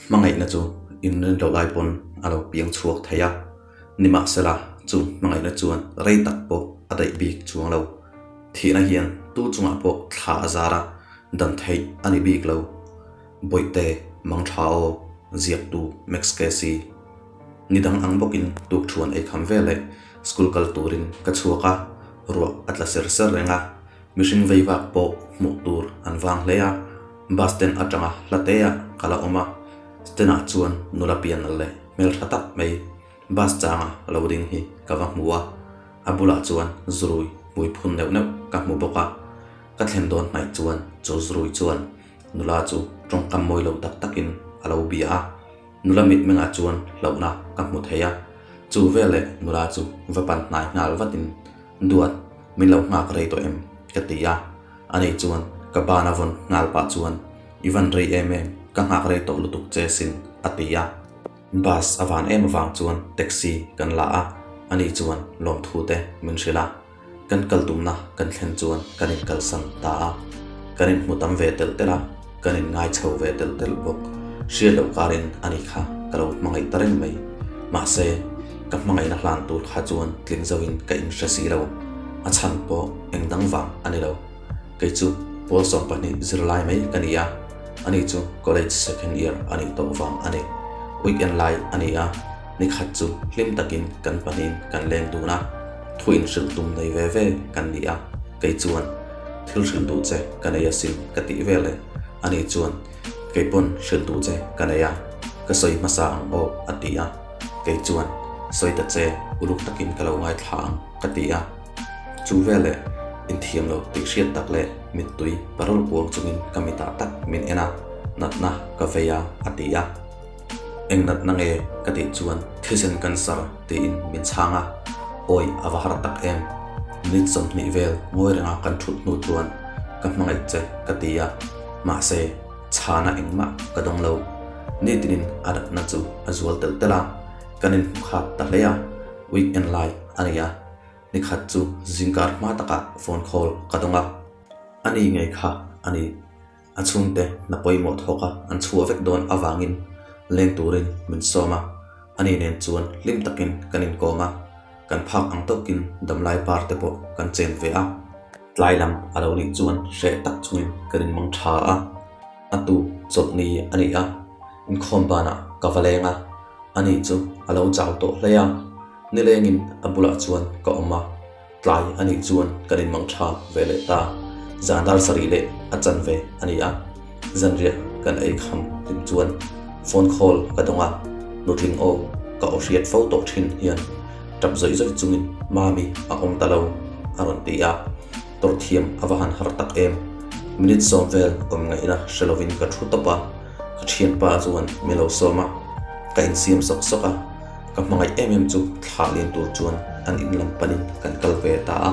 Hmangaihna chu inrin loh lai pawn a lo piang chhuak thei a, nimahsela chu hmangaihna chuan rei tak pawh a daih bik chuang lo. Thihna hian tu chungah pawh thla a zar a, dan theih a ni bik lo. Bawihte mang tha aw, ziaktu Max Casey. Ni dang ang bawkin tukthuan ei kham veleh school kal turin ka chhuak a, ruah a tla ser ser reng a, Mihring vei vak pawh hmuh tur an vang hle a, bus stand atanga hla te ah ka la awm a, stand ah chuan nula pian leh hmeltha tak mai bus changa lo ding hi ka va hmu a, a bulah chuan zurui hmui phun neuh neuh ka hmu bawk a, ka thlen dawn hnaih chuan chu zurui chuan nula chu tawngkam mawi lo tak takin a lo bia a, nula mitmengah chuan hlauhna ka hmu thei a, chu veleh nula chu va pan hnai nghal vatin Duat, min lo nghak rei tawh em? ka ti a, ani chuan ka ban a vawn nghal pah chuan I van rei em em, ka nghak rei tawh lutuk che sin a ti a. Bus a van em avang chuan taxi kan la a, ani chuan lawmthu te min hrilh a, kan kal tumna kan thlen chuan kan inkalsan ta a, kan inhmu tam ve telh telh a, kan inngai chho ve telh telh bawk. Hriat loh karin ani kha ka lo hmangaih ta reng mai. Mahse, ka hmangaihna hlan tur kha chuan tling zoin ka inhre si lo. A chhan pawh eng dang vang a ni lo. Kei chu pawl 12 zirlai mai ka ni a, ani chu college second year a nih tawh vang a ni. Weekend lai a ni a, nikhat chu hlim takin kan pahnihin kan leng dun a, thu inhrilh tum nei ve ve kan ni a, kei chuan thil hrilh duh che ka nei asin ka tih vel e, ani chuan kei pawn hrilh duh che ka nei a, ka sawi hmasa ang aw a ti a, kei chuan sawi ta che uluk takin ka lo ngaithla ang ka ti a, chu veleh inthiam lo tih hriat tak leh mittui parol kuang chungin ka mitah tak min en a, natna ka vei a a ti a. Eng natna nge ka tih chuan thisen cancer tiin min chhang a, awi a va har tak em. Minute 20 vel ngawi renga kan thut hnu chuan ka hmangaih che ka ti a, mahse chhana engmah ka dawng lo. Nitinin a natna chu a zual telh telh a, kan inhmu khat ta hle a, weekend lai a ni a, nikhat chu zingkar hma takah phone call ka dawng a, ani ngei kha a ni. A chhungte hna pawimawh thawka an chhuah vek dawn avangin leng turin min sawm a, ani nen chuan hlim takin kan inkawm a, kan phak ang tawkin damlai par te pawh kan chen ve a. Tlai lam a lo nih chuan hreh tak chungin kan inmang tha a, a tu chawlhni a ni a, inkhawm banah ka va leng a, ani chu a lo chau tawh hle a, nilengin a bulah chuan ka awm a. Tlai a nih chuan kan inmang tha ve leh ta. Zan dar sarih leh a chan ve a ni a, zanriah kan ei kham hlim chuan phone call ka dawng a, nutling aw ka aw hriat fo tawh thin hian tap zawih zawih chungin Mami a awm ta lo a rawn ti a, tawrhthiam a va han har tak em. Minute sawm vel awm ngaihna hre lovin ka thu tawp a, ka thianpa chuan mi lo sawm a, ka insiam sawk sawk a. Ka hmangaih em em chu thla lian tur chuan an in lam panin kan kal ve ta a.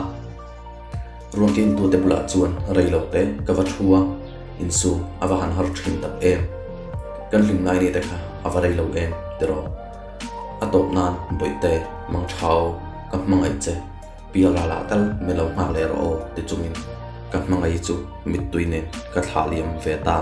Ruangkin tute bulah chuan rei lo te ka va thu a, insum a va han har thin tak em. Kan hlim ngai ni te kha a va rei lo em tiraw. A tawp nan Bawihte mang thau ka hmangaih che pial rala tal min lo nghak leh rawh aw ti chungin ka hmangaih chu mittui nen ka thlah liam ve ta.